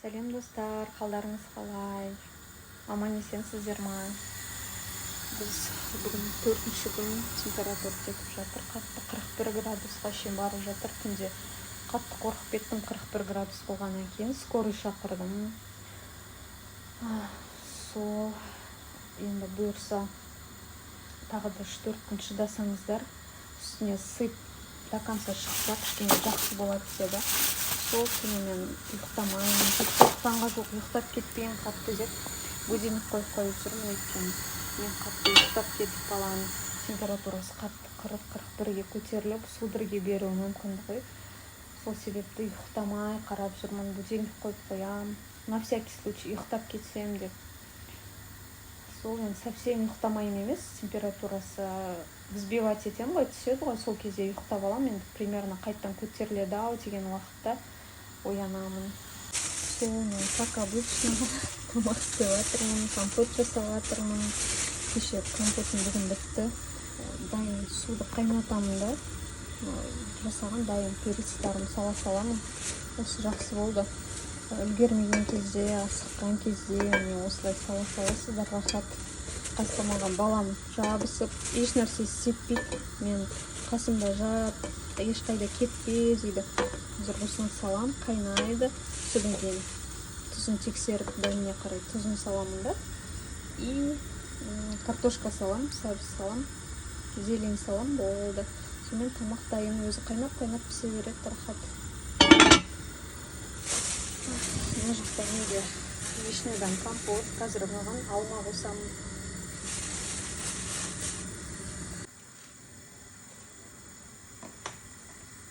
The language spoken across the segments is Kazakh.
Сәлем, достар! Қалдарыңыз қалай? Аман есенсіздер ма? Біз бүгін төртінші күн, температура жетіп жатыр қатты, 41 градусқа шейін барып жатыр. Түнде қатты қорқып кеттім. 41 градус болғаннан кейін скорый шақырдым. Сол енді, бұйырса, тағы да 3-4 күн шыдасаңыздар, үстіне сыпь до конца шықса, кішкене жақсы болады деді. Сол түні мен ұйықтамаймын, таңға жуық ұйықтап кетпейін қатты деп будильник қойып қойып жүрмін. Өйткені мен қатты ұйықтап кетіп, баланың температурасы қатты 40-41-ге көтеріліп, судороги беруі мүмкін ғой. Сол себепті ұйықтамай қарап жүрмін, будильник қойып қоямын на всякий случай, ұйықтап кетсем деп. Сол енді совсем ұйықтамаймын емес, температурасы взбивать етемін ғой, түседі ғой, сол кезде ұйықтап аламын. Енді примерно қайтадан көтеріледі ау деген уақытта оянамын. Сол мен, как обычно, тамақ істеп жатырмын, компот жасап жатырмын. Кеше компотым бүгін бітті. Дайын суды қайнатамын да, жасаған дайын перецтарымды сала саламын. Осы жақсы болды. Үлгермеген кезде, асыққан кезде міне осылай сала саласыздар, рахат. Қасыма маған балам жабысып, еш нәрсе істетпейді. Мен қасымда жат, ешқайда кетпе дейді. Қазір осыны салам, қайнайды. Содан кейін тұзын тексеріп, дәміне қарай тұзын саламын да, и картошка салам, сәбіз салам, зелень салам, болды. Сонымен тамақ дайын, өзі қайнап қайнап пісе береді, рахат. Мына жақта менде вишнядан компот, қазір маған алма қосамын.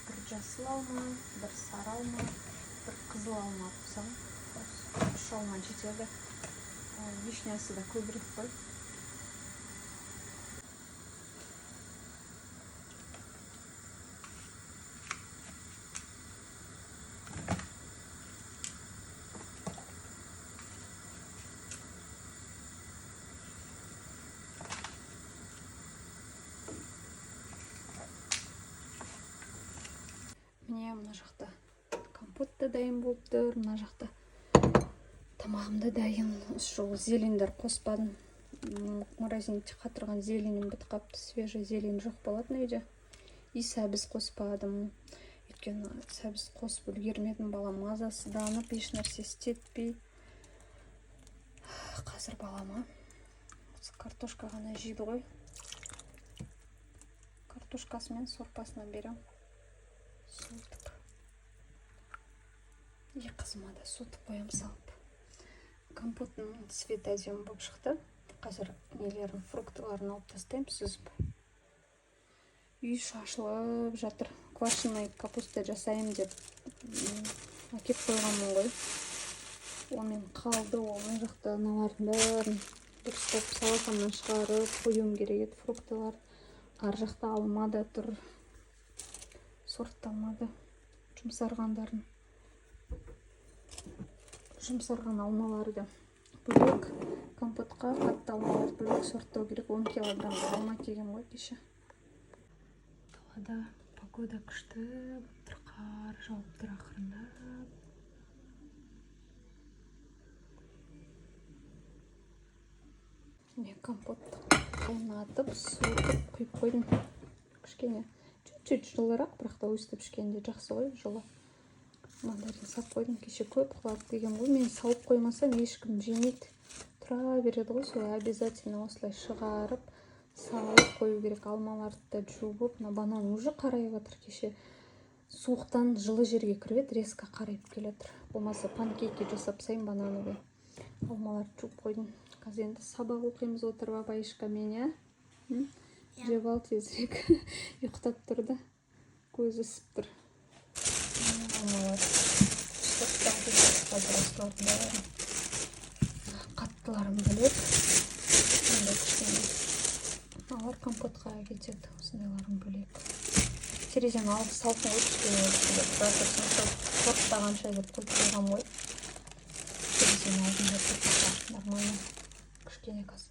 Бір жасыл алма, бір сары алма, бір қызыл алма қосамын. Осы үш алма жетеді. Вишнясы да көбірек қой. Міне, мына жақта компот та дайын болып тұр, мына жақта тамағым да дайын. Осы жолы зелендер қоспадым. Морозильникте қатырған зеленім бітіп қалыпты, свежий зелень жоқ болатын үйде. И сәбіз қоспадым, өйткені сәбіз қосып үлгермедім, балам мазасызданып, еш нәрсе істетпей. Қазір балама осы картошка ғана жейді ғой, картошкасы мен сорпасынан беремін суытып. И қызыма да суытып қоямын салып. Компоттың цветі әдемі болып шықты. Қазір нелерін, фруктыларын алып тастаймын сүзіп. Үй шашылып жатыр. Квашеный капуста жасаймын деп әкеп қойғанмын ғой, онымен қалды. Ол мына жақта мыналардың бәрін дұрыстап салафаннан шығарып қоюым керек еді, фруктылар. Ар жақта алма да тұр, сортталмады жұмсарғандарын. Жұмсарған алмаларды бөлек, компотқа қатты алмаларды бөлек сорттау керек. 10 килограмм алма келген ғой кеше. Далада погода күшті болып тұр, қар жауып тұр ақырындап. Мен компотты қайнатып, суытып құйып қойдым. Кішкене, чуть чуть жылырақ, бірақ та өстіп ішкенде жақсы ғой, жылы. Мандарин салып қойдым, кеше көп қылады деген ғой. Мен салып қоймасам, ешкім жемейді, тұра береді ғой. Солай обязательно осылай шығарып салып қою керек. Алмаларды да жуып. Мына банан уже қарайып жатыр. Кеше суықтан жылы жерге кіріп еді, резко қарайып келе жатыр. Болмаса панкейки жасап тастаймын банановый. Алмаларды жуып қойдым. Қазір енді сабақ оқимыз отырып Абайшкамен, иә? М? Жеп ал тезірек, ұйықтап тұрды, көзі ісіп тұр. Алмалар сорттау керек қазір, осылардың бәрін, қаттыларын бөлек. Енді кішкене мыналар компотқа кетеді, осындайларын бөлек. Терезенің алды салқын ғой, кішкене тұра тұрсын, сол сорттағанша деп қойып қойғанмын ғой. Терезенің алдында тұр пока, нормально. Кішкене қазір.